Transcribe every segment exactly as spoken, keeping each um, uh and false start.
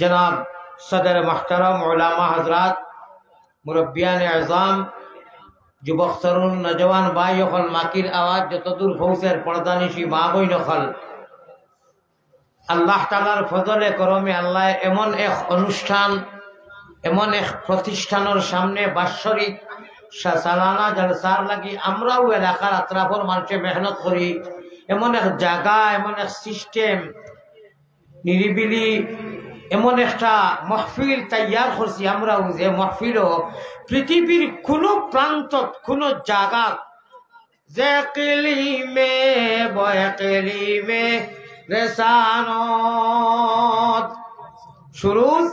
জনাব সদর মুহতারাম, উলামা হযরত, মুরব্বিয়ান এজাম, যুবক তরুণ, নওজোয়ান ভাই অকল, মাইকর আওয়াজ যতদূর পৌঁছের, পর্দানিশি মা বইন অকল, আল্লাহ তাআলার ফজলে করমে আল্লায় এমন এক অনুষ্ঠান, এমন এক প্রতিষ্ঠানর সামনে বাৎসরিক সা-, সালানা জলসার লাগি আমরাও এলাকার আতরাফর মানষে মেহনত করি, এমন এক জাগা, এমন এক system, নিরিবিলি এমন একটা মহফিল তৈয়ার করছি আমরাও, যে মহফিলও পৃথিবীর কোনো প্রান্তত, কোনো জাগাত, যে ইকলিমে, বয় ইকলিমে রেসানত, সুরুজ,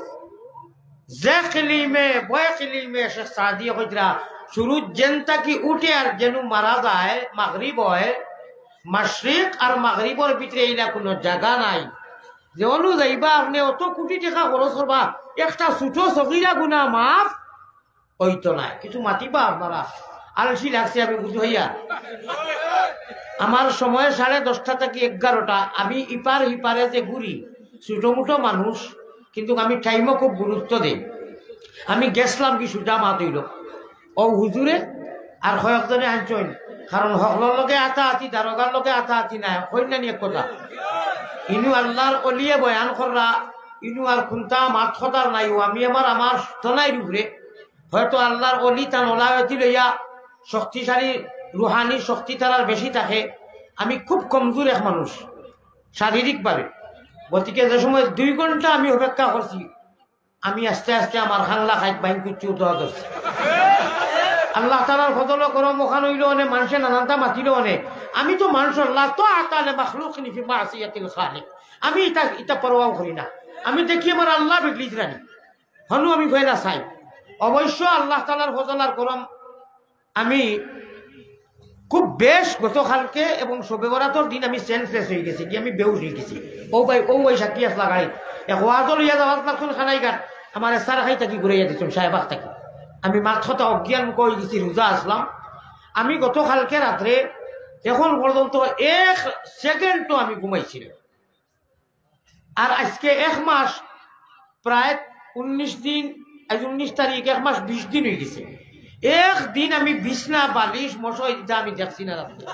যে ইকলিমে, বয় ইকলিমে, শেখ সাদিয়ে কইতরা, সুরুজ যেন থাকি উঠে আর যেন মারা যায়, মাগরিব হয়, মাশরিক আর মাগরিবর ভিতরে এইলা কোনো জাগা নাই। যে অনো যাইবা আপনে অত কোটি টেকা খরচ করবা, একটা ছোট সগিরা গুনা মাফ অইতো নায়। কিছু মাতিবা আপনারা, আলসি লাগছে আমি বুঝি হইয়া। আমার সময় সাড়ে দশটা থাকি এগারোটা, আমি ইপার হিপারে যে ঘুরি, ছোট মোটো মানুষ, কিন্তু আমি টাইমও খুব গুরুত্ব দেই। আমি গেছলাম কি সুজা মাত অইল, ও হুজুরে আর কয়েকজনে আনছইন, কারণ হকলর লগে আতাআতি, দারোগার লগে আতাআতি নাই, কইন না নি এক কথা। ইনু আল্লাহর অলিয়ে বয়ান কররা, ইনু আর কুন্তা মাত কথার নাই, ও আমি আমার, আমার তনাইর উপরে, হয়তো আল্লাহর অলি তান অলায়তি লইয়া শক্তিশালী রুহানি শক্তি তারার বেশি থাকে, আমি খুব কমজোর এক মানুষ শারীরিকভাবে। গতিকে যে সময় দুই ঘন্টা আমি অপেক্ষা করছি, আমি আস্তে আস্তে আমার খাংলা খাইত বাইন কুচ্চু উঠা ধরছে। আল্লাহ তাআলার ফজল ও করম অখান অইল অনে, মানষে নানানতা মাতিল অনে। আমি তো মানষর, লা তাআতা লি মাখলুকিন ফি মাসিয়াতিল খালিক। আমি ইতা, ইতা পরোয়াও করি না। আমি দেখি আমার আল্লাহ বিগড়ি দিরানি। হনু আমি ফেরা চাই। অবশ্য আল্লাহ তাআলার ফজল আর করম আমি খুব বেশ গতকালকে এবং শবে বরাতর দিন আমি সেন্সলেস অই গেছি, কি আমি বেহুশ অই গেছি। ও ভাই, ও ভাই সাক্ষী আসলা গাড়ি, এক ওয়াজও লইয়া যাওয়াত লাগছুন খানাইঘাট, আমার এসার খাই থাকি ঘুরাইয়া দিছুন সাহেবাগ থাকি। আমি মাত কথা অজ্ঞান মুখ অই গেছি, রোজা আসলাম। আমি গতকালকে রাত্রে এখন পর্যন্ত এক সেকেন্ডও আমি ঘুমাইছি না। আর আজকে এক মাস, প্রায় উনিশ দিন, আজ উনিশ তারিখ, এক মাস বিশ দিন অই গেছে। একদিন আমি বিছনা, বালিশ, মশা ইতা আমি দেখছি না রাত্রে।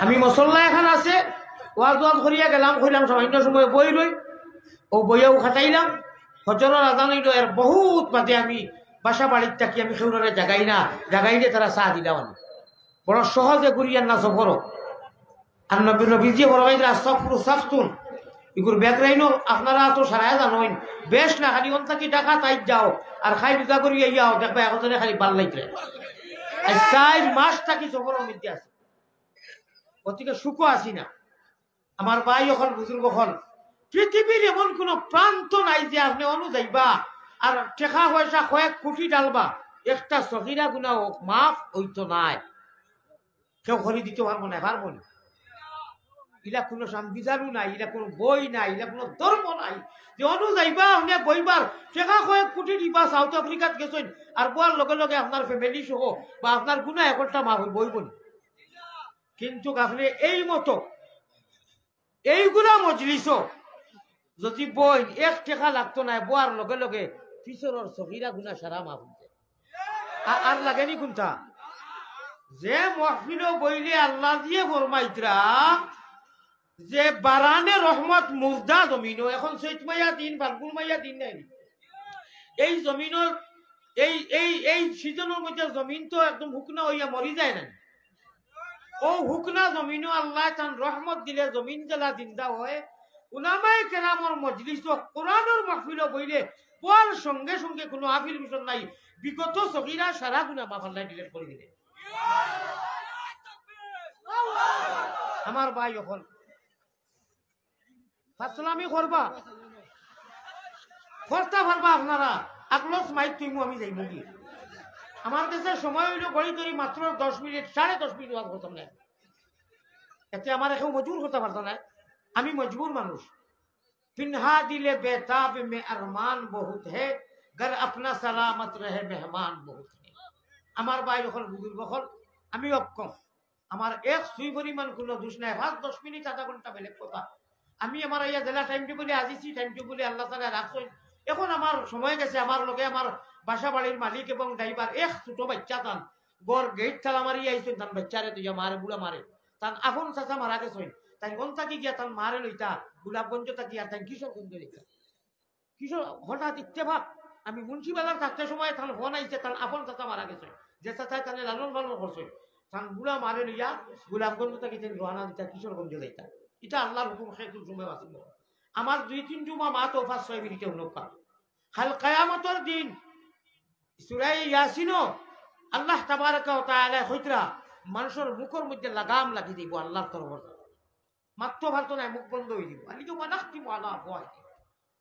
আমি মসল্লা এখান আছে, ওয়াজ ওয়াজ করিয়া গেলাম, কইলাম সামান্য সময় বই রই, ও বইয়াও খাটাইলাম। ফজরর আজান অইল, এর বহুত বাদে আমি বাসা বাড়িত থাকি, আমি কেউরে জাগাই না, জাগাইলে তারা চা দিলাম আমি। বড় সহজে ঘুরিয়ার না সফরও। আর নবী, নবীজি ফরমাইলা, "আস-সফরু সাফতুন।" ইগুর ব্যাকগ্রাউন্ডও আপনারা তো সারায় জানইন। বেশ না, খালি অন থাকি ঢাকা তাই যাও, আর খাই রোজা করি আইয়াও, দেখবা একজনে খালি বাল্লাইতে। আর চার মাস থাকি সফরর মধ্যে আছে। গতিকে সুখও আছি না। আমার ভাই অকল, বুজুর্গ অকল, পৃথিবীর এমন কোনো প্রান্ত নাই যে আপনে অনো যাইবা আর টেকা পয়সা কয়েক কোটি ডালবা, একটা সগিরা গুনা হোক, মাফ অইতো নায়। কেউ করি দিতো পারবো না, পারবো না। ইলা কোনো সংবিধানও নাই, ইলা কোনো বই নাই, ইলা কোনো ধর্ম নাই যে অনো যাইবা আপনে বইবার, টেকা কয়েক কোটি দিবা, সাউথ আফ্রিকাত গেছইন, আর বওয়ার লগে লগে আপনার ফ্যামিলি সহ বা আপনার গুনা একটা মাফ অইবো, অইবো না। কিন্তু আপনে এই মতো এইগুলা মজলিসও যদি বইন, এক টেকা লাগতো নায়, বওয়ার লগে লগে পিছনর সগিরা গুনা সারা মাফ অইযায়। আ-, আর লাগেনি কুনটা? যে মহফিলো বইলে আল্লাহ দিয়ে ফরমাইতরা যে বারানে রহমত মুর্দা জমিনো, এখন চৈত মাইয়া দিন, ফাল্গুন মাইয়া দিন নাই নি? এই জমিনর, এই, এই, এই সিজনর মধ্যে জমিন তো একদম হুকনা অইয়া মরি যায় না নি? ও হুকনা জমিনো আল্লাহ তান রহমত দিলে জমিন যেলা জিন্দা হয়। উলামায়ে কেরামর মজলিসও কোরআনর মাহফিলো বইলে বওয়ার সঙ্গে সঙ্গে কোনো আফিল মিশন নাই, বিগত সগিরা সারা গুনা মাফ আল্লাহ ডিলিট করি দিলে। আমার ভাই অকল ফাসলামি করবা, করতা পারবা আপনারা। আকলস মাইক তুইমু আমি যাইমু কি? আমার কাছে সময় অইল ঘড়ি ধরি মাত্র দশ মিনিট, সাড়ে দশ মিনিট ওয়াজ করতাম না। এতে আমার কেউ মজবুর করতা পারতা না, আমি মজবুর মানুষ। পিনহা দিলে বেতাব মে আরমান বহুত হে, গর আপনা সালামত রহে মেহমান বহুত হে। আমার ভাই অকল, বুজুর্গ অকল, আমি অক্ষম, আমার এক সুই পরিমাণ কোনো দোষ নাই। পাঁচ দশ মিনিট, আধা ঘন্টা বেলেগ কথা। আমি আমার আইয়া যেলা টাইম টেবুলে আজিছি, টাইম টেবুলে আল্লাহ তাআলা রাখছইন। এখন আমার সময় গেছে, আমার লগে আমার বাসা বাড়ির মালিক এবং ড্রাইভার, এক ছোট বাচ্চা তান, ঘর গেট তালা মারি আইছইন, তান বাচ্চারে তুইয়া মারে, বুড়া মারে। তান আপন চাচা মারা গেছইন, তাইন অন থাকি গিয়া তান মারে লইতা গোলাপগঞ্জ থাকি, আর তাইন কিশোরগঞ্জ লইতা। কিশোর, হঠাৎ ইত্তেফাক, আমি মুন্সিবাজার থাকতে সময় তান ফোন আইছে, তান আপন চাচা মারা গেছে, যে চাচায় তানে লালন পালন করছে, তান বুড়া মারে লইয়া গোলাপগঞ্জ থাকি তাইন রওয়ানা দিতা, কিশোরগঞ্জ যাইতা। ইটা আল্লাহর হুকুম, শেখুল সুমে বাসিম। আমার দুই তিন জুমা মা তো পাঁচ ছয় মিনিটে হুনউক্কা। কাল কিয়ামতর দিন সূরা ইয়াসিনো আল্লাহ তাবারাকা ওয়া তাআলা কইতরা, মানষর মুখর মধ্যে লাগাম লাগি যাইবো আল্লাহর তরফ। মাততো পারতো নায়, মুখ বন্ধ অই দিবো। اليوم نختم على أفواههم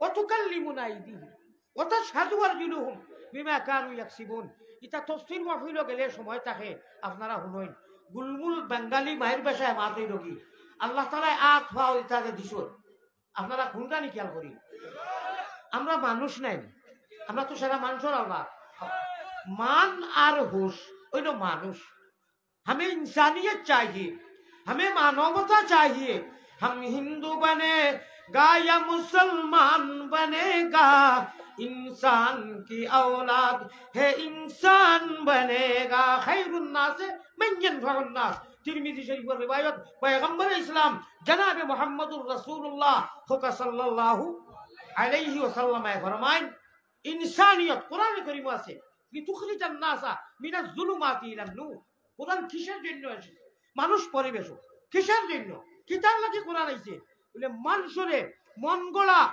وتكلمنا أيديهم وتشهد أرجلهم بما كانوا يكسبون। ইতা তফসির মাহফিলো গেলে সময় থাকে, আপনারা হুনইন। গুলমুল বাঙালি মাইর ভাষায় মাত অইলো গি, আল্লাহ তাআলায় আত পাও ইতা যে দিছইন, আপনারা কুনটা নি খেয়াল করি? আমরা মানুষ নায় নি, আমরা তো সারা মানষর আল্লাহ। মান আর হুশ অইলো মানুষ। हमें इंसानियत चाहिए, हमें मानवता चाहिए। हम हिंदू बनेगा या मुसलमान बनेगा, इंसान की औलाद है, इंसान बनेगा। خير الناس من ينفع الناس। তিরমিজি শরীফর রিওয়ায়াত, পয়গম্বর ইসলাম জনাবে মুহাম্মদুর রাসূলুল্লাহ খোকা সাল্লাল্লাহু আলাইহি ওয়াসাল্লামে ফরমাইন, ইনসানিয়ত কোরআনে করিমো আছে, لتخرج الناس من الظلمات إلى النور। কোরআন কিসের জন্য এসেছে? মানুষ পরিবেশক। কিসের জন্য? কিতার লাগি কোরআন আইছে? বলে, মানষরে মন গড়া,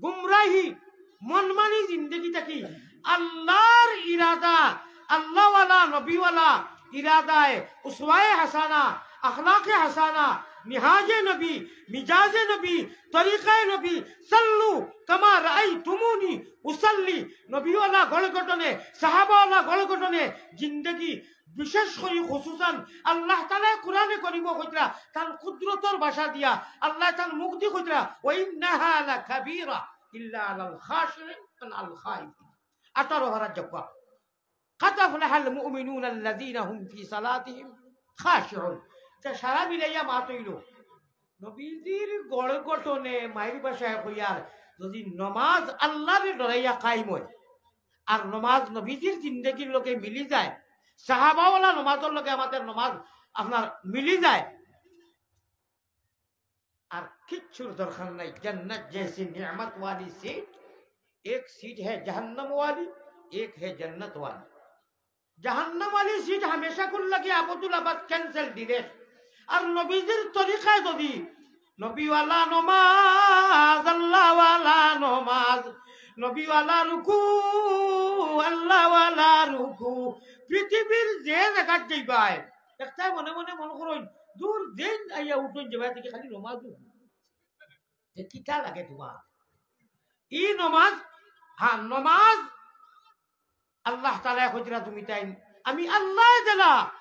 গুমরাহি, মনমানি জিন্দেগি থাকি আল্লাহর ইরাদা, আল্লাহওয়ালা, নবীওয়ালা ইরাদায়, উসওয়ায়ে হাসানা, আখলাকে হাসানা, মিহাজে নবী, মিজাজে নবী, তরিকায় নবী, সাল্লু কামা রাআইতুমুনি উসাল্লি, নবীওয়ালা গড় গঠনে, সাহাবাওয়ালা গড় গঠনে জিন্দেগি, বিশেষ করি খুসুসান আল্লাহ তাআলায় কোরআনে করিমো কইতরা, তান কুদরতর ভাষা দিয়া আল্লায় তান মুখ দি কইতরা, وإنها لكبيرة إلا على الخاشعين والخائفين। আঠারো পারার জব্বা। قد أفلح المؤمنون الذين هم في صلاتهم خاشعون। তে সারা মিলাইয়া মাত অইলো, নবীজির গড় গঠনে মাইর ভাষায় কইয়ার, যদি নমাজ আল্লাহরে ডরাইয়া কায়েম অয়, আর নমাজ নবীজির জিন্দেগির লগে মিলি যায়, সাহাবাওয়ালা নমাজর লগে আমাদের নমাজ আপনার মিলি যায়, আর কিচ্ছুর দরকার নাই। জান্নাত জেসি নিয়ামত ওয়ালি সিট, এক সিট হে জাহান্নাম ওয়ালি, এক হে জান্নাত ওয়ালি। জাহান্নাম ওয়ালি সিট হামেশাকুর লাগি আবদুল আবাদ, ক্যান্সেল, ডিলেট। আর নবীজির তরিকায় যদি নবীওয়ালা নমাজ, আল্লাহওয়ালা নমাজ, নবীওয়ালা রুকু, আল্লাহওয়ালা রুকু, পৃথিবীর যে জাগাত যাইবায়, একটা মনে মনে মনে করইন, দূর দিন আইয়া উঠইন, যাইবায় দেখি খালি নমাজ। তে কিতা লাগে তুমার? ই নমাজ, হ্যাঁ, নমাজ আল্লাহ তাআলায় কইতরা তুমি তাইন, আমি আল্লায় যেলা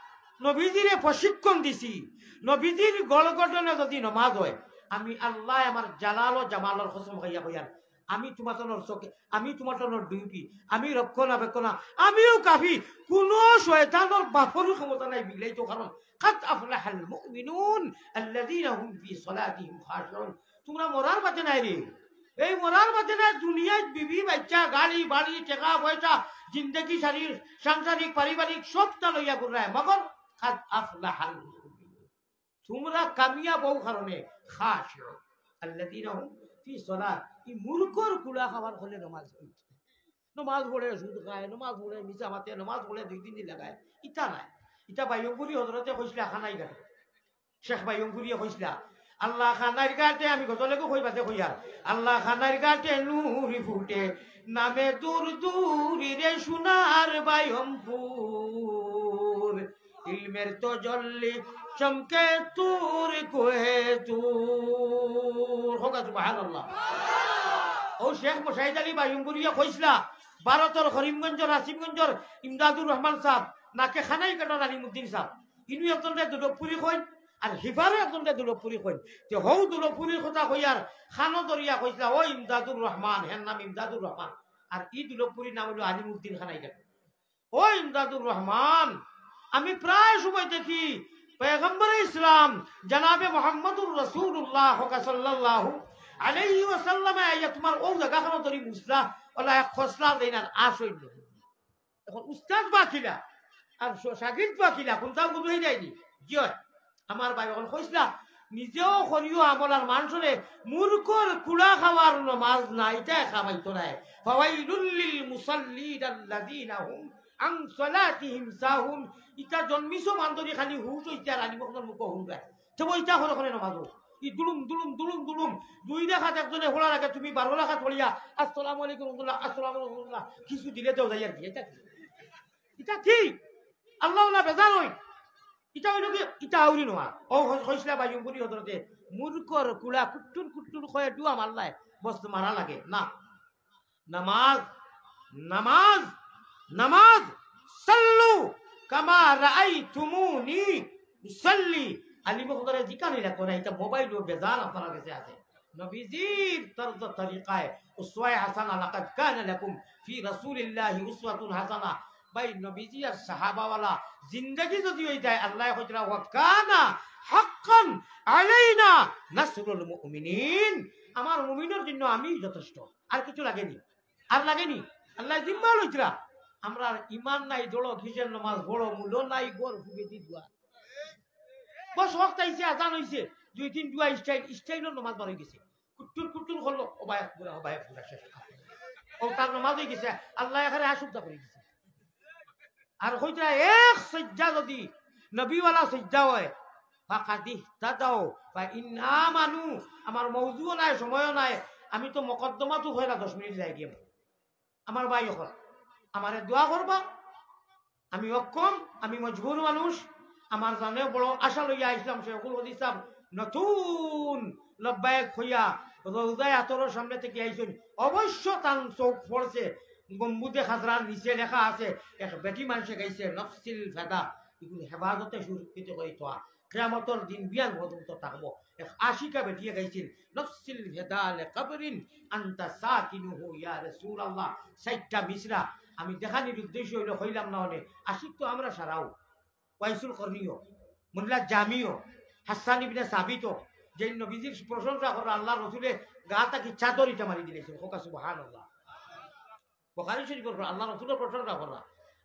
নবীজিরে প্রশিক্ষণ দিছি, নবীজির গড় গঠনে যদি নমাজ অয়, আমি আল্লায় আমার জালাল ও জামালর কসম খাইয়া কইয়ার, আমি তুমার তনর চোখে, আমি তুমার তনর ডিউটি, আমি রক্ষণাবেক্ষণা, আমিও কাফি, কুনু শয়তানর বাপরও ক্ষমতা নাই বিগড়াইতো, কারণ قد أفلح المؤمنون الذين هم في صلاتهم خاشعون। তুমরা মরার বাদে নায় রে, এই মরার বাদে নায়, দুনিয়াত বিবি, বাইচ্চা, গাড়ি, বাড়ি, টেকা, পয়সা, জিন্দেগি, শরীর, সাংসারিক, পারিবারিক সবটা লইয়া ঘুররায়, মগর قد أفلح المؤمنون। তুমরা কামিয়াব অউ কারণে خاشعون الذين هم في صلاتهم। ই মূর্খর কুড়া খাবার হলে নমাজ অইতো। নমাজ পড়ে সুদ খায়, নমাজ পড়ে মিছা মাতে, নমাজ পড়ে দুই তিন দিন লাগায়, ইতা নায়। ইতা বাইয়মপুরি হজরতে কইছলা কানাইঘাটো। শেখ বাইয়মপুরিয়ে কইছলা, আল্লাহ কানাইর ঘাটে, আমি গজলেগু কই বাদে কইয়ার, আল্লাহ কানাইর ঘাটে নূর ফুটে, নামে দূর দূর রে সোনার বাইয়মপুর, ইলমের তজল্লি চমকে তুর কোহে তুর। কউক্কা সুবহানাল্লাহ। অউ শেখ মোশাহিদ আলী বাইয়মপুরিয়ে কইছলা, ভারতর করিমগঞ্জর, আসিমগঞ্জর ইমদাদুর রহমান সাব, নাকি কানাইঘাটর আলিমুদ্দিন সাব, ইনু একজনরে দুলভপুরি কইন, আর হিফারও একজনরে দুলভপুরি কইন। তে হউ দুলভপুরির কথা কইয়ার কানো ধরিয়া কইছলা, "ও ইমদাদুর রহমান", হের নাম ইমদাদুর রহমান, আর ই দুলভপুরির নাম অইলো আলিমুদ্দিন কানাইঘাট। "ও ইমদাদুর রহমান, আমি প্রায় সময় দেখি পয়গম্বরে ইসলাম জনাবে মুহাম্মদুর রাসূলুল্লাহ সাল্লাল্লাহু আলাইহি ওয়াসাল্লামে আইয়া তুমার অউ জাগাখানো ধরি মুছলা, অলা এক খসলা দেইন আর আসইল। এখন উস্তাদ বা কিলা, আর শ-, শাগির্দ বা কিলা, কুনটাও বুঝাই যায়নি। জি অয়, আমার ভাই অকল কইছলা, নিজেও করিও আমল আর মানষরে মুরগর কুড়া খাওয়ার নমাজ না, ইটা খাওয়াইতো নায়। ফাওয়াইলুল লিল মুসাল্লিন আল্লাযীনা হুম আন সালাতিহিম সাহুন। ইটা জন্মিছো বান্দরি খালি হুশ অইতে আর আলিম অকলর মুখো হুশ নাই। তে বইতা করে করে নমাজ। ই দুলুম, দুলুম, দুলুম, দুলুম। দুই রাকাত একজনে পড়ার আগে তুমি বারো রাকাত পড়িয়া, আসসালামু আলাইকুম রহমতুল্লাহ, আসসালামু আলাইকুম রহমতুল্লাহ, কিছু দিলে দেও যাই আর কি। ইটা কি? ইটা কি? আল্লাহ না বেজার অই। ইটা অইল কি? ইটা আউরি নোয়া। ও হ-, হইসলা বা ইউঙ্গুরি হদরতে মুরকর কুলা কুট্টুর কুট্টুর কয়ে ডুয়া মারলায়, বস মারা লাগে না। নামাজ, নামাজ, নামাজ। সাল্লু কামা রাআইতুমুনি উসাল্লি। আলিম অকলরে জিকানি লাগবো না, ইটা মোবাইলো বেজান আপনারার গেছে আছে। নবীজির তর্জ তরিকায় উসওয়ায়ে হাসানা, লাকাদ কানা লাকুম ফি রাসূলিল্লাহি উসওয়াতুন হাসানা। ভাই, নবীজি আর সাহাবাওয়ালা জিন্দেগি যদি অই যায়, আল্লায় কইতরা, "ওয়া কানা হাক্কান আলাইনা নাসরুল মুমিনিন।" আমার মুমিনর জন্য আমি যথেষ্ট, আর কিছু লাগেনি। আর লাগেনি? আল্লায় জিম্মা লইতরা। আমরার ইমান নাই, দড়ো কিসের নমাজ পড়ো, মুলো নাই, ঘর ফুগেদি দুয়ার। বস, ওয়াক্ত আইছে, আজান অইছে, দুই তিন দুয়া স্টাইল, স্টাইলর নমাজ বার অই গেছে। কুট্টুর কুট্টুর করলো, ও ভাই পুরা, ও ভাই পুরা শেষ। ও তার নমাজ অই গেছে, আল্লায় এখানে আশুদ্ধা করি দিছে। আর কইতরা এক সজ্জা যদি নবীওয়ালা সজ্জা অয়, ফাকাদ ইহতাদাও, ফা ইন আমানু, আমার মৌজুও নাই, সময়ও নাই, আমি তো মকদ্দমাতও হয় না, দশ মিনিট যাই গিয়া। আমার ভাই অকল, আমারে দোয়া করবা। আমি অক্ষম, আমি মজবুর মানুষ, আমার জানে বড় আশা লইয়া আইসলাম, শেখুল হদিস সাহেব নতুন লব্বায়েক হইয়া রওজায়ে আতহারর সামনে থাকি আইছইন। অবশ্য তান চউখ পড়ছে গম্বুজে খাজরার নিচে লেখা আছে, এক বেটি মানষে গাইছে, "নফসিল ফেদা, ইগুন হেফাজতে সুরক্ষিত করি থোয়া।" কিয়ামতর দিন বিয়ান পর্যন্ত থাকবো। এক আশিকা বেটিয়ে গাইছিল, "নফসিল ফেদা লে কবরিন আনতা সাকিনুহু ইয়া রাসূলুল্লাহ।" চাইরটা মিসরা আমি দেখানির উদ্দেশ্য অইলো কইলাম না অনে। আশিক তো আমরা সারাও। ওয়াইসুল করনিও, মুল্লা জামিও, হাসান ইবনে সাবিতও, যে নবীজির প্রশংসা কররা, আল্লাহর রসুলে গা থাকি চাদর ইটা মারি দিলাইছইন। কউক্কা সুবহানাল্লাহ। বুখারী শরীফর পর আল্লাহ রসুলর প্রশংসা কররা।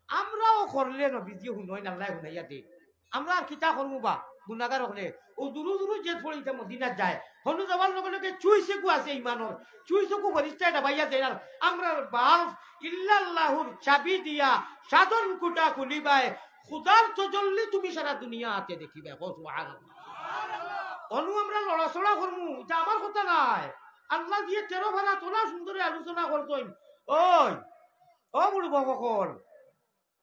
আমরাও করলে নবীজি হুনইন, আল্লায় হুনাইয়া দেইন। আমরা আর কিতা করমু বা, গুনাগার অকলে। অউ দুরু দুরু যে পড়ে ইটা মদিনাত যায়। হনু যাওয়ার লগে লগে চুই চকু আছে ইমানর। চুই চকু ফেরেশতায় ডাবাইয়া দেইন। আর আমরার বাল্ব ইল্লাল্লাহুর চাবি দিয়া সাধন কুটা খুলিবায়। খুদার তজল্লি তুমি সারা দুনিয়াতে দেখিবায়। কও সুবহানাল্লাহ। হনু আমরা লড়াচড়া করমু, ইটা আমার কথা নায়। আল্লায় দিয়া তেরো ফারা তোলা সুন্দরে আলোচনা করছইন। ওই, ও বুড়া বকল,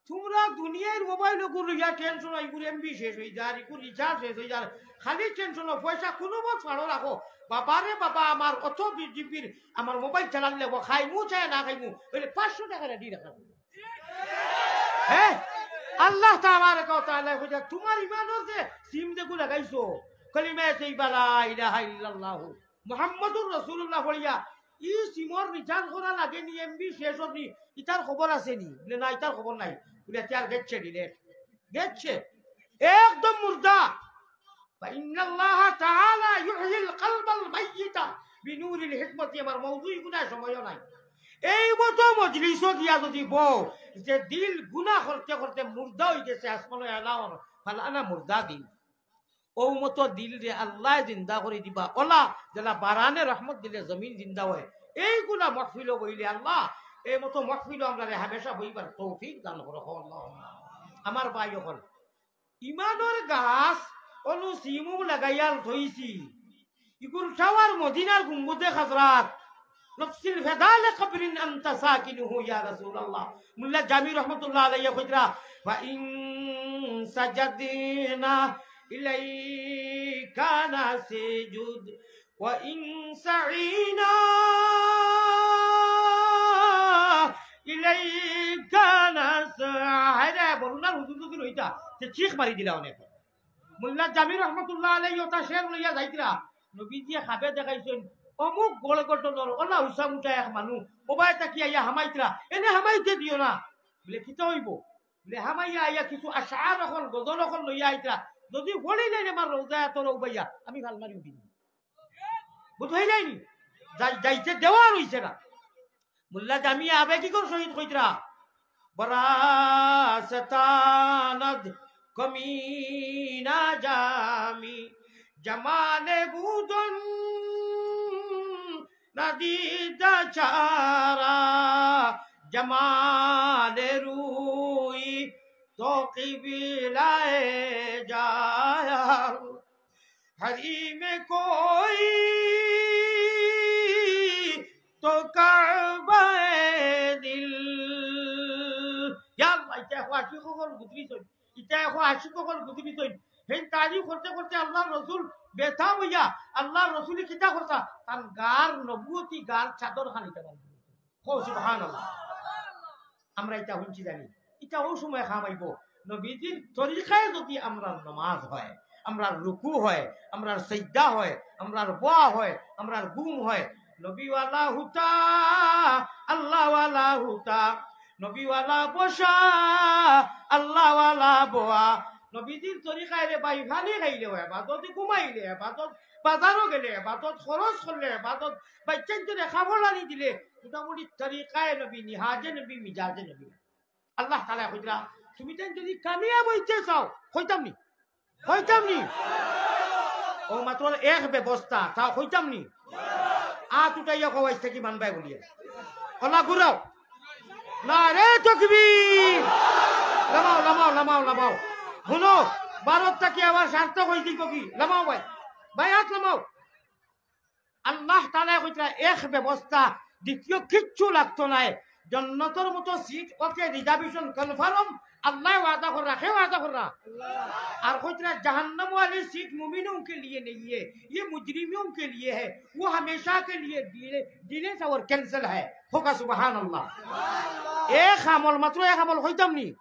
তুমরা দুনিয়ার মোবাইল ওগুর লইয়া টেনশন, ইগুর এমবি শেষ অই যার, ইগুর রিচার্জ শেষ অই যার, খালি টেনশন, পয়সা কুনুমত ফাড়ো রাখো। বাবারে বাবা, আমার অত বি-, জিবির, আমার মোবাইল চালান লাগবো, খাইমু চাই না খাইমু, অইলে পাঁচশো টেকা রেডি রাখা। হে, আল্লাহ তাবারাকা ওয়া তাআলায় কইরা, তুমার ইমানর যে সিম যেগু লাগাইছো, কলিমায়ে তৈয়বা লা ইলাহা ইল্লাল্লাহু মুহাম্মাদুর রাসূলুল্লাহ পড়িয়া, ই সিমর রিচার্জ করা লাগেনি, এমবি শেষ অর নি, ইতার খবর আছে নি? বুলে, না, ইতার খবর নাই। বুলে, তে আর গেছে, ডিলেট। গেছে। একদম মুর্দা। فإن الله تعالى يحيي القلب الميت بنور الحكمة। আমার মৌজু ইগুনায় সময়ও নাই। এই মতো মজলিসো গিয়া যদি বও, যে দিল গুনা করতে করতে মুর্দা অই গেছে, আসমানো এলাও, ফালানা মুর্দা দিল। অউ মতো দিলরে আল্লায় জিন্দা করি দিবা। অলা যেলা বারানে রহমত দিলে জমিন জিন্দা অয়। এইগুলা মহফিলো বইলে আল্লাহ, এই মতো মহফিলো আমরারে হামেশা বইবার তৌফিক দান করো, কও আল্লাহুম্মা। আমার ভাই অকল, ইমানর গাছ অনু সিমু লাগাইয়াল থইছি। ইগুর টাওয়ার মদিনার গুম্বুদে খাজরাত। نفسي الفداء لقبر أنت ساكنه يا رسول الله. মুল্লা জামি রহমতুল্লাহ আলাইহি কইতরা, "وإن سجدنا إليك نسجد وإن سعينا إليك نسعى।" হায় রে, বরুণার হুজুর যদি রইতা, তে চিখ মারি দিলা অনেক। মুল্লা জামি রহমতুল্লাহ আলাইহি ওটা শের লইয়া যাইতরা। নবীজিয়ে খাবে দেখাইছইন, অমুক গড়গটনর অলা উষা মুটা এক মানু, ওবায় তাকি আইয়া হামাইতরা, এনে হামাইতে দিও না। বুলে, "কিতা অইবো?" বুলে, "হামাইয়া আইয়া কিছু আশআর অকল, গজল অকল লইয়া আইতরা।" যদি পড়িলাইন আমার রওজায় আতর উবাইয়া, আমি ফাল মারি উঠি দিমু। বুঝাইলাইনি? যাই-, যাইতে দেওয়া রইছে না। মোল্লা জামিয়া আবেগিকর সহিত কইতরা, "برا ستاند کمینہ جامی، جمال بودن ندیدہ چارا، جمال روی تو قبلہ جایا۔" حریم کوئی تو کعبہ دل۔ ইয়া আল্লাহ, ইতা এখন আশিক অকল গুজরি চইল, ইতা এখন আশিক অকল গুজরি চইল। হেন তারিফ করতে করতে আল্লাহর রসুল বেতাব অইয়া, আল্লাহর রসুলে কিতা করতা? তান গার নবুয়তি গার চাদর খানিটা বান্ধি দিতা। কও সুবহানাল্লাহ। আমরা ইটা হুনছি জানি, ইটা অউ সময় কাম আইবো। নবীজির তরিকায় যদি আমরার নমাজ হয়, আমরার রুকু হয়, আমরার সিজদা হয়, আমরার বওয়া হয়, আমরার ঘুম হয়, নবীওয়ালা হুতা, আল্লাহওয়ালা হুতা, নবীওয়ালা বসা, আল্লাহওয়ালা বওয়া, নবীজির তরিকায় রে ভাই, পানি খাইলেও এবাদত, ঘুমাইলে এবাদত, বাজারো গেলে এবাদত, খরচ করলে এবাদত, বাচ্চাইন্তরে কাপড় আনি দিলে, মোটামুটি তরিকায় নবী, নিহাজে নবী, মিজাজে নবী। আল্লাহ তাআলায় কইতরা, "তুমি তাইন যদি কামিয়াব অইতে চাও", কইতাম নি? কইতাম নি? অউ মাত্র এক ব্যবস্থা, তাও কইতাম নি? আত উঠাইয়া কও আইজ থাকি মানবায় বুলিয়া। অলা ঘুরাও। নারে তকবীর। লামাও, লামাও, লামাও, লামাও। হুনো, ভারত থাকি আবার সার্থক অইযিবো কি? লামাও ভাই। ভাই, আত লামাও। আল্লাহ তাআলায় কইতরা এক ব্যবস্থা, দ্বিতীয় কিচ্ছু লাগতো নায়। জন্নতর মতো seat, OK, reservation confirm, আল্লায় ওয়াদা কররা, কে ওয়াদা কররা? আর কইতরা জাহান্নাম ওয়ালি seat মুমিনোं के लिए नहीं है, ये मुजरिमों के लिए है, वो हमेशा के लिए delay, delay और cancel है। কউক্কা সুবহানাল্লাহ। এক আমল, মাত্র এক আমল কইতাম নি?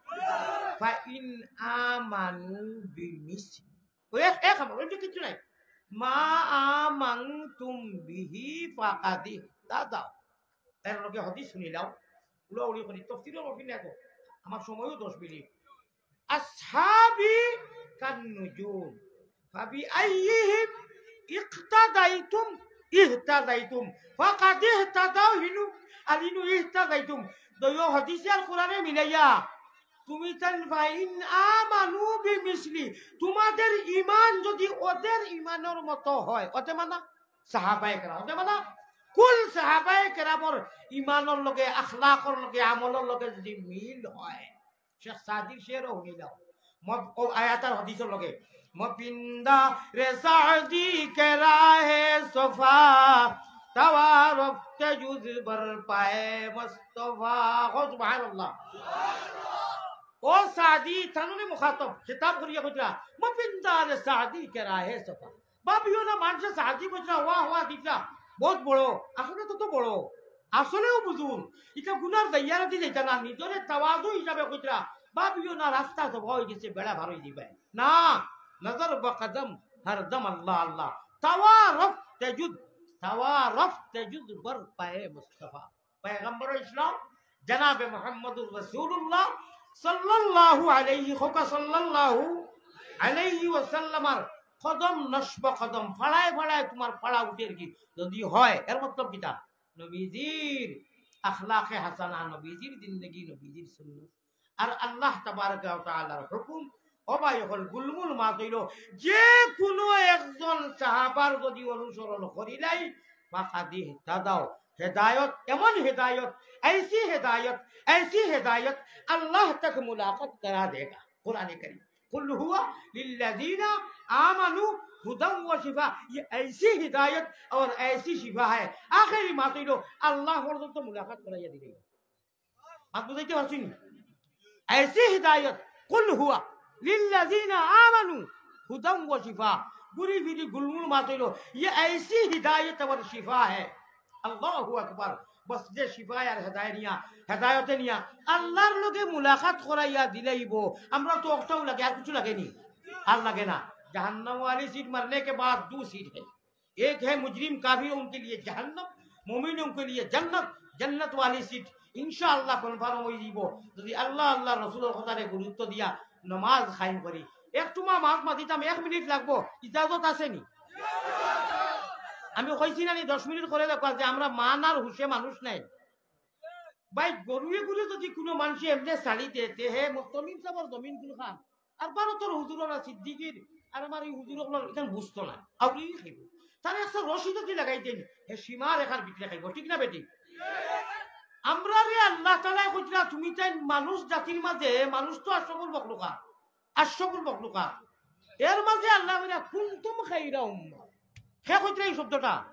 فإن آمنوا بمثل অউ এক, এক আমল, অইন্য কিচ্ছু নাই। ما آمنتم به فقد اهتدوا। এর লগে হাদিস হুনিলাও, উড়াউড়ি করি, তফসিরর মহফিল নাই তো, আমার সময়ও দশ মিনিট। أصحابي كالنجوم فبأيهم اقتديتم اهتديتم فقد اهتدوا হিনু, আর হিনু اهتديتم। দুইও হাদিসে আর কোরআনে মিলাইয়া তুমি তাইন فإن آمنوا بمثل, তোমাদের ঈমান যদি ওদের ঈমানর মতো হয়, ওতে মানা সাহাবায়ে কেরাম, ওতে মানা কুল সাহাবায়ে কেরামর ঈমানর লগে, আখলাকর লগে, আমলর লগে যদি মিল হয়, শেখ সাদির শেরও হুনিলাও, মত-, অউ আয়াত আর হাদিসর লগে, مپندار سعدی که راه صفا، توارفت جز بر پای مصطفی۔ কও সুবহানাল্লাহ। ও সাদি, তানুরে মুখাতব, খিতাব করিয়া কইতরা, مپندار سعدی که راه صفا। ভাবিও না মানষে সাদি কইতরা, ওয়া ওয়া দিতরা, বউত বড়, আসলে তো, তো বড়, আসলেও বুজুর্গ। ইতা গুনার দাইয়ারাদি যাইতা না, নিজরে তাওয়াজু হিসাবে কইতরা, ভাবিও না রাস্তা সফা অইগেছে, বেড়া পার অইযিবায়। না, نظر به قدم، ہر دم اللہ اللہ۔ توارفت جز، توارفت جز بر پای مصطفی۔ পয়গম্বর ইসলাম জনাবে মুহাম্মদুর রাসূলুল্লাহ সাল্লাল্লাহু আলাইহি, কউক্কা সাল্লাল্লাহু আলাইহি ওয়াসাল্লামর কদম নসব কদম, ফাড়ায় ফাড়ায় তুমার ফাড়া উঠের কি যদি হয়, এর মতলব কিতা? নবীজির আখলাকে হাসানা, নবীজির জিন্দেগি, নবীজির সুন্নত। আর আল্লাহ তাবারাকা ওয়া তাআলার হুকুম, ও ভাই অকল, গুলমুল মাত অইলো, যে কুনু একজন সাহাবার যদি অনুসরণ করিলাই, ফাকাদ ইহতাদাও, হেদায়ত, এমন হেদায়ত, ঐসি হেদায়ত, ঐসি হেদায়ত, আল্লাহ তক মুলাকাত করা দেগা। কোরআনে কারীম, কুল হুয়া লিল্লাযীনা আমানু হুদাও ওয়া শিফা, ইয়ে ঐসি হিদায়ত অর ঐসি শিফা হ্যায়। আখেরি মাত অইলো, আল্লাহ পর্যন্ত মুলাকাত করাইয়া দিলে। মাত বুঝাইতে পারছি নি? ঐসি হিদায়ত, কুল হুয়া লিল্লাযীনা আমানু হুদাও ওয়া শিফা। ঘুরি ফিরি গুলমুল মাত অইলো, ইয়ে ঐসি হিদায়ত অর শিফা হ্যায়। আল্লাহু আকবার। বস যে শিফায় আর হেদায় নিয়া, হেদায়তে নিয়া আল্লাহর লগে মুলাকাত করাইয়া দিলাইবো। আমরা তো অকটাউ লাগে, আর কিছু লাগে নি? আর লাগে না। জাহান্নাম ওয়ালি সিট মারনে কে বাদ দু সিট হ্যায়। এক হ্যায় মুজরিম কাফির, উনকে লিয়ে জাহান্নাম, মুমিন উনকে লিয়ে জান্নাত, জান্নাত ওয়ালি সিট ইনশাআল্লাহ কনফার্ম অইযিবো। যদি আল্লাহ, আল্লাহর রসুলর কথারে গুরুত্ব দিয়া নমাজ কায়েম করি, একটু মা মাছ মাতিতাম, এক মিনিট লাগবো, ইজাজত আছে নি? আমি কইছি না নি দশ মিনিট করে দেখো যে আমরা মান আর হুশে মানুষ নাই। ভাই, গরুয়ে গরু যদি কোনো মানুষে এমনে ছাড়ি দে, তে হে ম-, তমিম সাবর জমিন কুনখান? আর ভারতর হুজুররা সিদ্দিকির আর আমার এই হুজুর অকলর ইখান বুঝতো না। আউরি খাইব। তার একটা রশি যদি লাগাই দেন, হে সীমা রেখার ভিতরে খাইব, ঠিক না বেটি? আমরারে আল্লাহ তাআলায় কইতরা, তুমি তাই মানুষ জাতির মাঝে, মানুষ তো আশরাফুল মখলুকাত, আশরাফুল মখলুকাত। এর মাঝে আল্লায় কইরা, "কুনতুম খাইরা উম্মাহ।" হে কইতরা এই শব্দটা।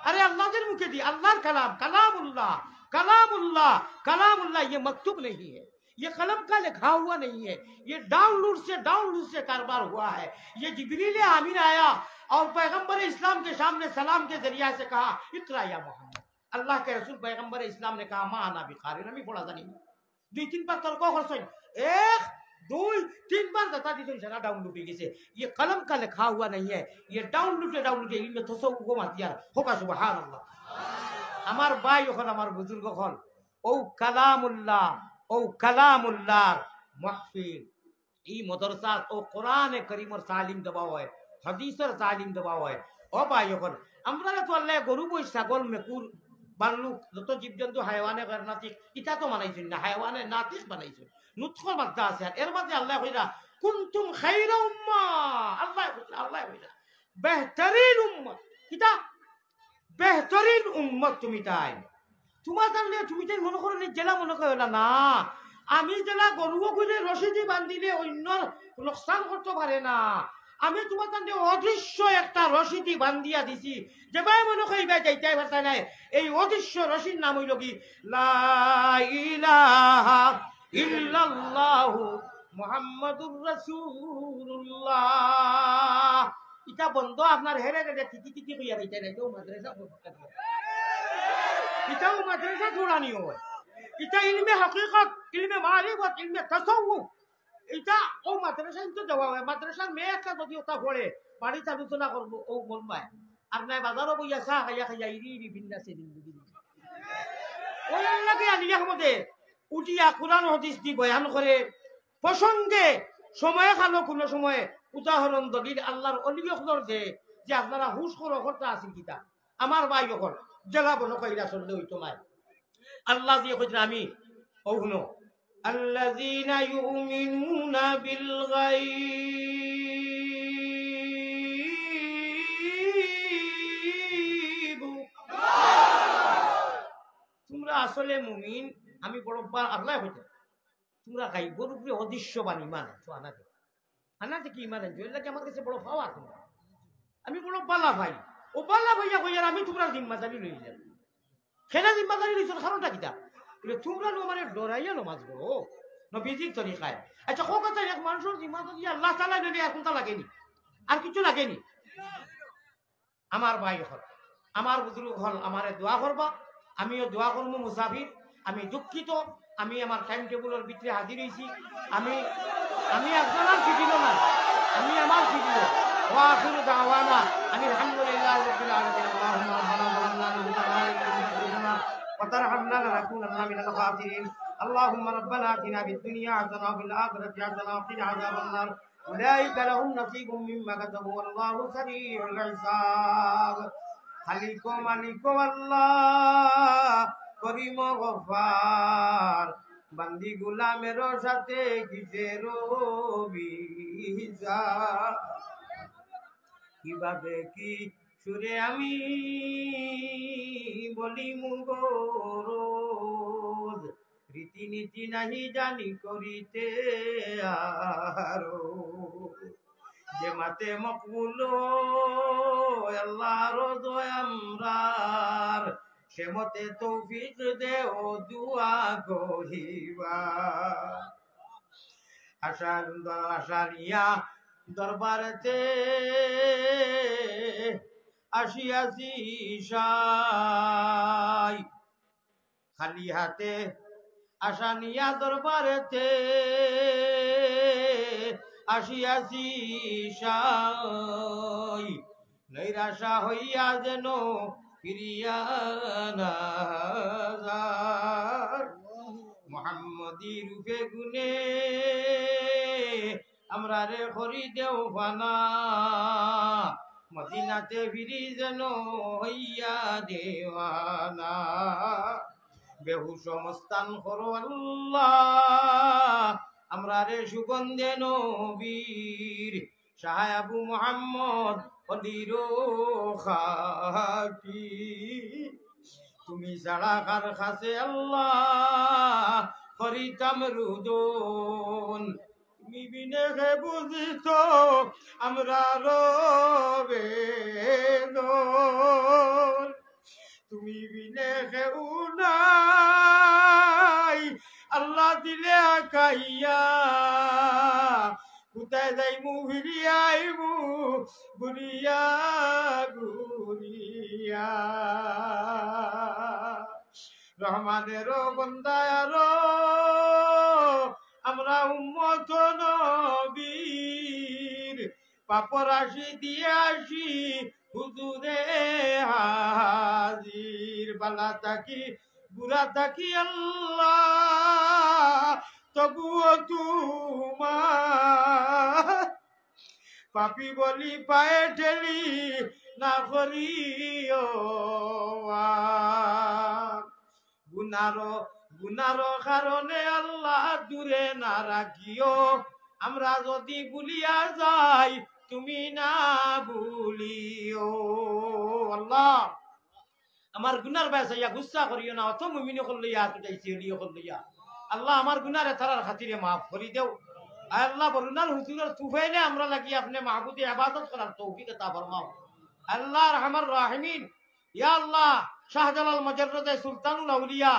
আরে আল্লাহর মুখে দি, আল্লাহর কালাম, কালামুল্লাহ, কালামুল্লাহ, কালামুল্লাহ, ये मकतूब नहीं है, ये कलम का लिखा हुआ नहीं है, ये डाउनलोड से, डाउनलोड से कारोबार हुआ है। ये जिब्रील अमीन आया और पैगंबर इस्लाम के सामने सलाम के जरिया से कहा, "इकरा या मोहम्मद।" আল্লাহ কে রসুল পয়গম্বর ইসলাম নে কাহা, "মা আনা বিকারিন, আমি পড়া জানি না।" দুই তিনবার তর্ক করছইন, এক, দুই, তিনবার দাতা দিছইন, সারা ডাউনলোড হয়ে গেছে। ইয়ে কলম কা লেখা হুয়া নেই হ্যায়, ইয়ে ডাউনলোডে ডাউনলোডে ইলমে তসৌফ মাতিয়ার। হোকা সুবহানাল্লাহ। আমার ভাই অকল, আমার বুজুর্গ অকল, ও কালামুল্লাহ, ও কালামুল্লাহর মাহফিল। ই মাদ্রাসাত ও কোরআনে করিমর তালিম দেওয়া হয়, হাদিসর তালিম দেওয়া হয়। ও ভাই অকল, আমরারে তো আল্লায় গরু, মহিষ, ছাগল, মেকুর, ভাল্লুক, যত জীবজন্তু, হায়ওয়ানে গয়র নাতিক, ইতা তো বানাইছইন না, হায়ওয়ানে নাতিক বানাইছইন। নুতফর মাদ্দা আছে, আর এর মাঝে আল্লায় কইরা, "কুনতুম খাইরা উম্মাহ।" আল্লায় কইরা, আল্লায় কইরা, "বেহতরিন উম্মত।" কিতা? বেহতরিন উম্মত তুমি তাইন। তুমার তান নিয়া তুমি তাইন মনো করো নি, যেলা মনো করো না, না। আমি যেলা গরু অগুরে রশি দি বান্ধিলে অইন্যর লোকসান করতো পারে না, আমি তুমার তান নিয়া অদৃশ্য একটা রশি দি বান্ধিয়া দিছি। যেবায় মনো করি ইবায় যাইতায় পারতায় নায়। এই অদৃশ্য রশির নাম অইলো গি লা ইলাহা ইল্লাল্লাহু মুহাম্মাদুর রাসূলুল্লাহ। ইটা বন্ধ আপনার হেরে গেছে, তিতি তিতি কইয়া দিতে নাই, তো মাদ্রাসা পড়তে না। ইটাও মাদ্রাসা দৌড়ানি হয়। ইটা ইলমে হাকিকত, ইলমে মারিফত, ইলমে তাসাউফ। ইটা ও মাদ্রাসা তো দেওয়া হয়। মাদ্রাসার মেয়ে একটা যদি ওটা পড়ে, বাড়িতে আলোচনা করবো, ও মন পায়। আর নাই বাজারও বইয়া চা খাইয়া খাইয়া ইরি ইরি ভিন্না সে দিন বুঝি। ওই আল্লাহকে আলী আহমদে উঠিয়া কোরআন হাদিস দি বয়ান করে, প্রসঙ্গে সময় খালো কোনো সময় উদাহরণ দলিল আল্লাহর অলি অকলর দে যে আপনারা হুশ করো, করতা আছেন কিতা? আমার ভাই অকল, জেলা বনো কইরা চললে হইতো নাই। আল্লাহ দিয়ে কইরা আমি, ও হুনো, الذين يؤمنون بالغيب। তুমরা আসলে মুমিন, আমি বড় বা-, আল্লাহ কইরা। তুমরা গাইবর উপরে অদৃশ্যবান ইমান আনছো, আনা দেখি। আনা দেখি ইমান আনছো, এর লাগি আমার কাছে বড় পাওয়ার তুমরা। আমি বড় বালা ভাই। ও বালা ভাইয়া কইয়ার আমি তুমরার জিম্মাদারি লইলাম। কেনে জিম্মাদারি লইছো, কারণটা কিতা? বলে, তুমরা নু আমারে ডরাইয়া নমাজ পড়ো, নবীজির তরিকায়। আচ্ছা, কও কথা, এক মানুষর জিম্মাদারি আল্লাহ তাআলা লইলে আর কুনটা লাগেনি? আর কিছু লাগেনি? আমার ভাই অকল, আমার বুজুর্গ অকল, আমারে দোয়া করবা, আমিও দোয়া করমু। মুসাফির, আমি দুঃখিত, আমি আমার টাইম টেবুলর ভিতরে হাজির হইছি। আমি, আমি একজনের ভিডিও না, আমি আমার ভিডিও। وآخر دعوانا أن الحمد لله رب العالمين. اللهم ربنا ظلمنا أنفسنا وإن لم تغفر لنا وترحمنا لنكونن من الخاسرين. اللهم ربنا آتنا في الدنيا حسنة وفي الآخرة حسنة وقنا عذاب النار. أولئك لهم نصيب مما كسبوا والله سريع الحساب. খালিক মালিক আল্লাহ, করিম গফফার, বান্দি গুলামের সাথে কিসের হিসাব? কিভাবে কি সুরে আমি বলিমু গো রোজ, রীতিনীতি নাহি জানি করিতে আরো। যে মতে মকবুল আল্লাহর দোয়া আমরার, সে মতে তৌফিক দেও দোয়া করিবা। আশা, আশা নিয়া দরবারেতে আসিয়াছি সাই। খালি হাতে আশা নিয়া দরবারেতে আসিয়াছি সাই, নৈরাশা হইয়া যেন ফিরিয়া না যায়। মোহাম্মদী রূপে গুণে আমরারে করি দেও ফানা, মদিনাতে ফিরি যেন হইয়া দেওয়ানা। বেহুশ মস্তান করো আল্লাহ, আমরারে সুগন্ধে নবীর, শাহ আবু মোহাম্মদ অলির খাকি। তুমি ছাড়া কার কাছে আল্লাহ করিতাম রুদন, তুমি বিনে কে বুঝিত আমরার বেদন। তুমি বিনে কেউ নাই আল্লাহ দিলে আকাইয়া, কোথায় যাইমু ফিরিয়া আইমু ঘুরিয়া ঘুরিয়া। রহমানের বন্দা আরো আমরা উম্মত নবীর, পাপর আসি দিয়া আসি হুজুরে হাজির। বালা থাকি বুরা থাকি আল্লাহ, তবুও তোমার পাপী বলি পায়ে ঠেলি না করিও আর। গুনার, গুনার কারণে আল্লাহ দূরে না রাখিও, আমরা যদি ভুলিয়া যাই তুমি না ভুলিও। আল্লাহ, আমার গুনার বায় চাইয়া গুসা করিও না, অত মুমিন অকল লইয়া আত উঠাইছি, অলি অকল লইয়া। আল্লাহ, আমার গুনারে তারার খাতিরে মাফ করি দেও। আয় আল্লাহ, বরুণার হুজুরর তুফাইলে আমরা লাগি আপনে মাবুদে ইবাদত করার তৌফিক আতা ফরমাও। আল্লাহ আরহামার রাহিমিন, ইয়া আল্লাহ, শাহজালাল মজররদে সুলতানুল আউলিয়া,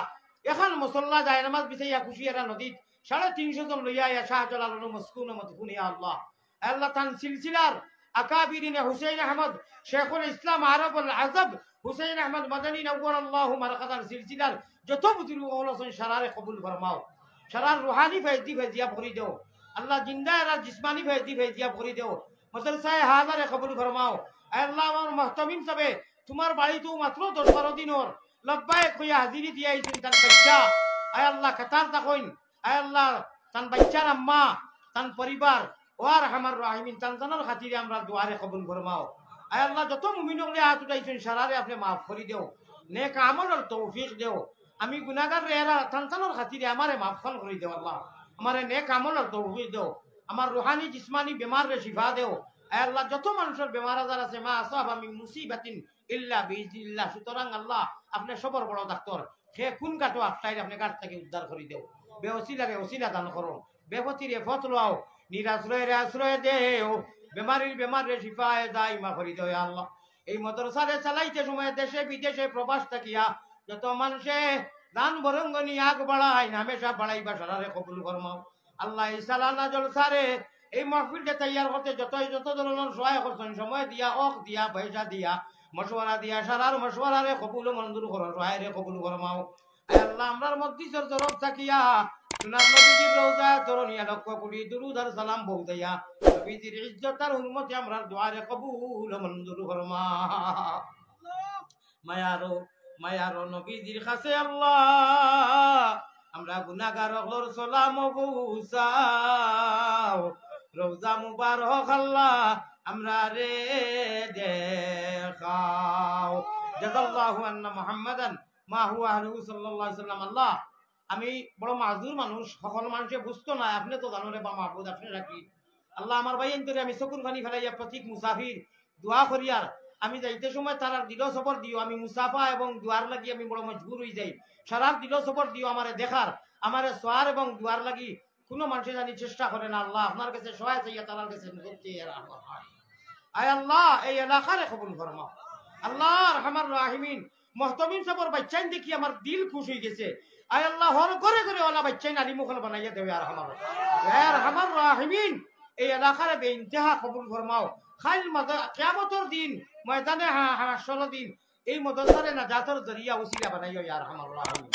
এখান মুসল্লা জায়নামাজ বিছাইয়া খুশি এরা নদীত সাড়ে তিনশো জন লইয়া আইয়া শাহজালালর মসকুন ও মদফুন, ইয়া আল্লাহ। আল্লাহ, তান সিলসিলার আকাবিরিনে হুসেন আহমদ, শেখুল ইসলাম আরবুল আজব, হুসেন আহমদ মাদানী নওয়ারাল্লাহু মারকাদার সিলসিলার যত বুজুর্গ অকল আছইন, সারারে কবুল ফরমাও। সারার রুহানি ফয়েজ দি ফয়েজিয়াব করি দেও। আল্লাহ, জিন্দা এরা জিসমানি ফয়েজ দি ফয়েজিয়াব করি দেও। মাদ্রাসায়ে হাজারে কবুল ফরমাও। আয় আল্লাহ, আমার মুহতামিম সাবে তোমার বাড়িত মাত্র দশ বারো দিনর লব্বায়েক কইয়া হাজিরি দিয়া আইছইন তান বাইচ্চা। আয় আল্লাহ, কাতার থাকইন। আয় আল্লাহ, তান বাইচ্চার আম্মা, তান পরিবার, ও আরহামার রাহিমিন, তান তানর খাতিরে আমরার দোয়ারে কবুল ফরমাও। আয় আল্লাহ, যত মুমিন অকলে আত উঠাইছইন, সারারে আপনে মাফ করি দেও, নেক আমলর তৌফিক দেও। আমি গুনাগার রে, এরা তান তানর খাতিরে আমারে মাফ খান করি দেও আল্লাহ, আমারে নেক আমলর তৌফিক দেও, আমার রুহানি জিসমানি বেমাররে শিফা দেও। আয় আল্লাহ, যত মানুষর বেমার আজার আছে, মা আসাবা মিন মুসিবাতিন ইল্লা বিইজনিল্লাহ। সুতরাং আল্লাহ, আপনে সবর বড় ডাক্তর, হে কুন গাটো আটকাইল, আপনে গাট থাকি উদ্ধার করি দেও। বেওসিলারে ওসিলা দান করো, বেপথিরে পথ লওয়াও, নিরাশ্রয়রে আশ্রয় দেও, বেমারির বেমাররে শিফায়ে দাইমা করি দেও, ইয়া আল্লাহ। এই মাদ্রাসারে চালাইতে সময় দেশে বিদেশে প্রবাস থাকিয়া যত মানষে দান বরঙ্গনি আগ বাড়াইন, হামেশা বাড়াইবা, সারারে কবুল ফরমাও। আল্লাহ, এই সালানা জলসারে, এই মাহফিলটা তৈয়ার করতে যত, যত ধরনর সহায় করছইন, সময় দিয়া, অক দিয়া, পয়সা দিয়া, মশওয়ারা দিয়া, সারার মশওয়ারারে কবুল ও মঞ্জুর করো, সহায়রে কবুল ফরমাও। আয় আল্লাহ, আমরার মজলিসর তরফ থাকিয়া সোনার নবীজির রওজা তরনিয়া লক্ষ কোটি দুরুদ আর সালাম পৌঁছাইয়া নবীজির ইজ্জত আর হুরমতে আমরার দোয়ারে কবুল ও মঞ্জুর ফরমাও। মায়ারো, মায়ারো নবীজির কাছে আল্লাহ, আমরা গুনাগার অকলর সালাম পৌঁছাও। রওজা মুবারক আল্লাহ, আমরারে দেখাও। জাযাল্লাহু আন্না মুহাম্মাদান মা হুয়া আহলুহু সাল্লাল্লাহু আলাইহি ওয়াসাল্লাম। আল্লাহ, আমি বড় মাজুর মানুষ, হকল মানষে বুঝতো নায়, আপনে তো জানো রে বা মাবুদ, আপনে রাখি। আল্লাহ, আমার ভাইয়াইন্তরে আমি চকুর পানি ফালাইয়া প্রতীক মুসাফির দোয়া করিয়ার, আমি যাইতে সময় তারার দিলো সবর দিও, আমি মুসাফা এবং দোয়ার লাগি আমি বড় মজবুর অইযাই। সারার দিলো সবর দিও আমারে দেখার, আমারে সওয়ার এবং দোয়ার লাগি কুনু মানষে জানি চেষ্টা করে না। আল্লাহ, আপনার কাছে সহায় চাইয়া তারার কাছে নিকট চাইয়া রাখো। আয় আল্লাহ, এই এলাকারে কবুল ফরমাও। আল্লাহ আরহামার রাহিমিন, মুহতামিম সাবর বাইচ্চাইন দেখি আমার দিল খুশ অইগেছে। আয় আল্লাহ, হর ঘরে ঘরে অলা বাইচ্চাইন আলিম অকল বানাইয়া দেও, ইয়া আরহামার, ইয়া আরহামার রাহিমিন। এই এলাকারে বেইন্তেহা কবুল ফরমাও। কাইল মাদা-, কিয়ামতর দিন, ময়দানে হা-, হাশরর দিন, এই মাদ্রাসারে নাজাতর জরিয়া উসিলা বানাইও, ইয়া আরহামার রাহিমিন।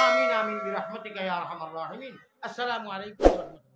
আমিন, আমিন, বিরহমাতিকা ইয়া আরহামার রাহিমিন। আসসালামু আলাইকুম ওয়া রাহমাতুল্লাহ।